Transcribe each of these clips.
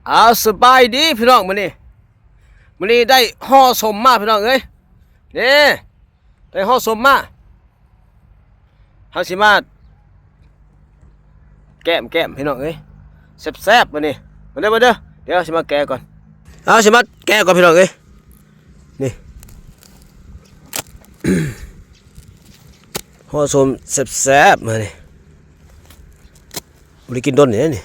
ເອົາ ສະບາຍດີພີ່ນ້ອງ ມື້ນີ້ ມື້ນີ້ໄດ້ຫໍ່ສົມມາພີ່ນ້ອງເອີຍ ນີ້ ໄດ້ຫໍ່ສົມມາ ເຮົາຊິມາແກ້ມໆ ພີ່ນ້ອງເອີຍ ແຊບໆ ມື້ນີ້ ມາເດີ ມາເດີ ດຽວຊິມາແກະກ່ອນ ເຮົາຊິມາແກະກ່ອນພີ່ນ້ອງເອີຍ ນີ້ ຫໍ່ສົມແຊບໆ ມື້ນີ້ ບໍ່ໄດ້ກິນດົນນີ້ ນີ້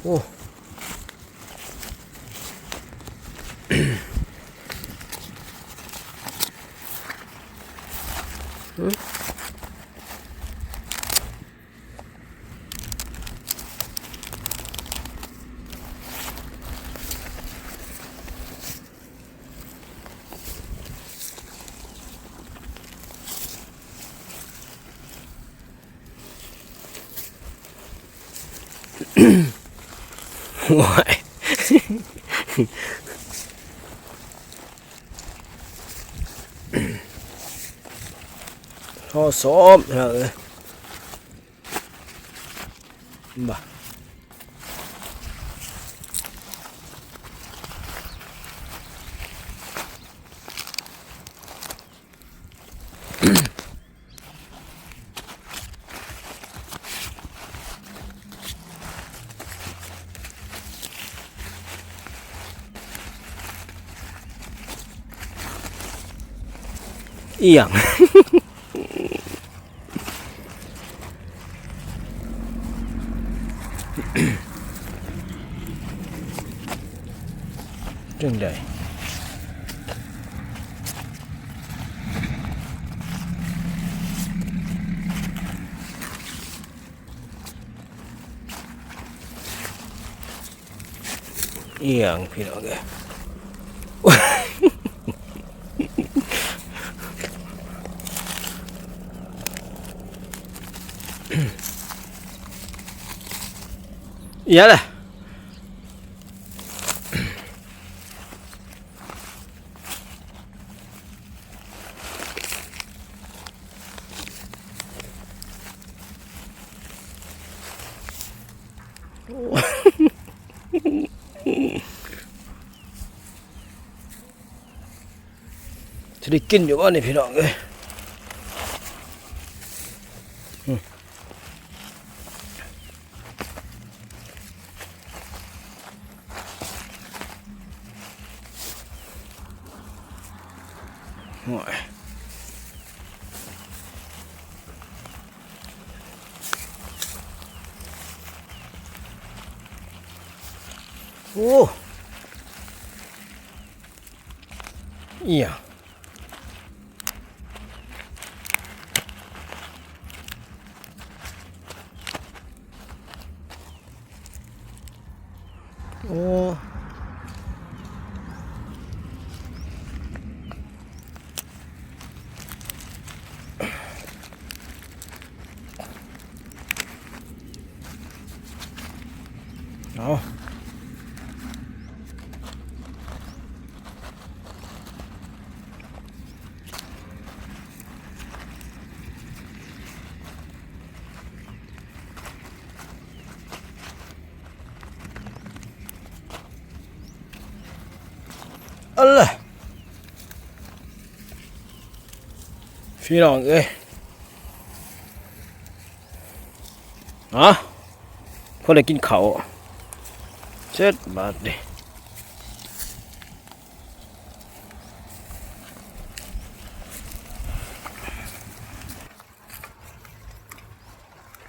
ໂອ້ ໂອ້ຍ ຫໍ່ສົມເອີຍ ບໍ່ ອີ່ຫຍັງ ຈັ່ງໃດ ອີ່ຫຍັງພີ່ນ້ອງເອີຍ ອີ່ຫຍັງລະ ຊິໄດ້ກິນຢູ່ບໍ່ນີ້ພີ່ນ້ອງເອີຍ ໂອ້ຍ ໂອ້ ອີ່ຫຍັງ ໂອ້ ເອົາ ເອົາລະ ພີ່ນ້ອງເອີຍ ເອົາ ພໍໄດ້ກິນເຂົ້າ ເສັດບາດນີ້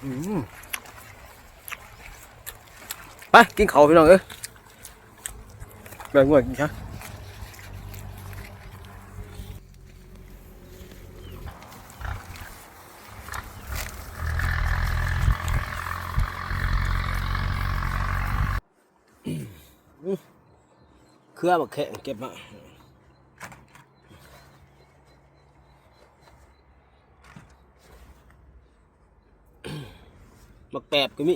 ອືມ ໄປກິນເຂົ້າພີ່ນ້ອງເອີຍ ແບ່ງງວດກິນຊະ ເຄືອບັກແຂ້ງເກັບມາ ໝາກແປບກໍມີ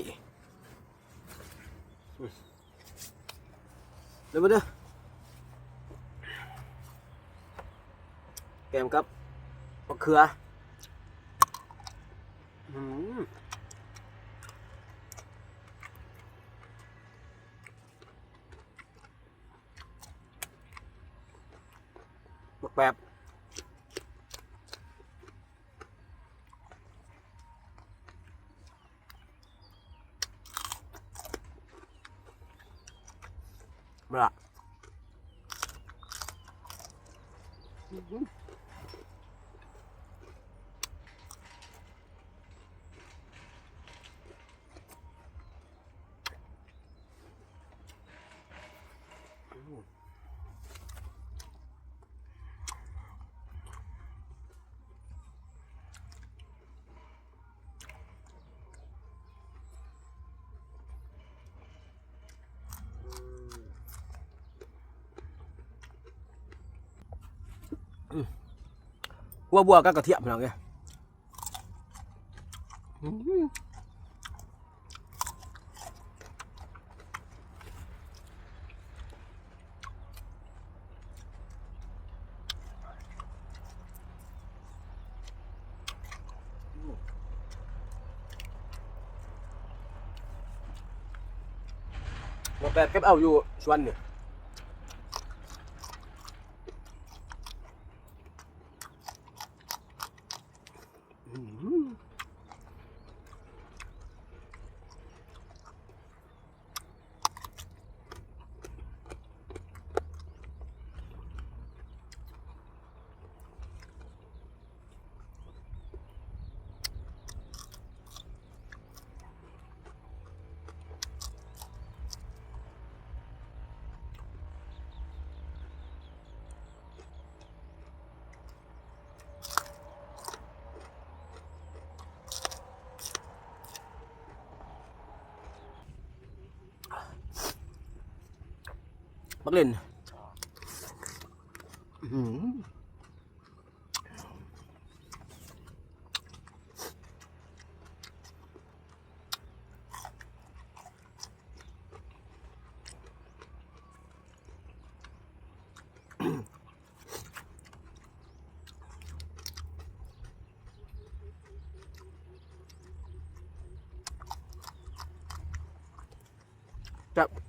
ເດີມາເດີ ແກມກັບບັກເຂືອ ອືມ. ປບ ເວລາ อืม ขั่วบัวกับกระเทียมพี่น้องเอ้ย อืม บ่แปดเก็บเอาอยู่สวนนี่ อืม บักเล่น อื้อหือ ครับ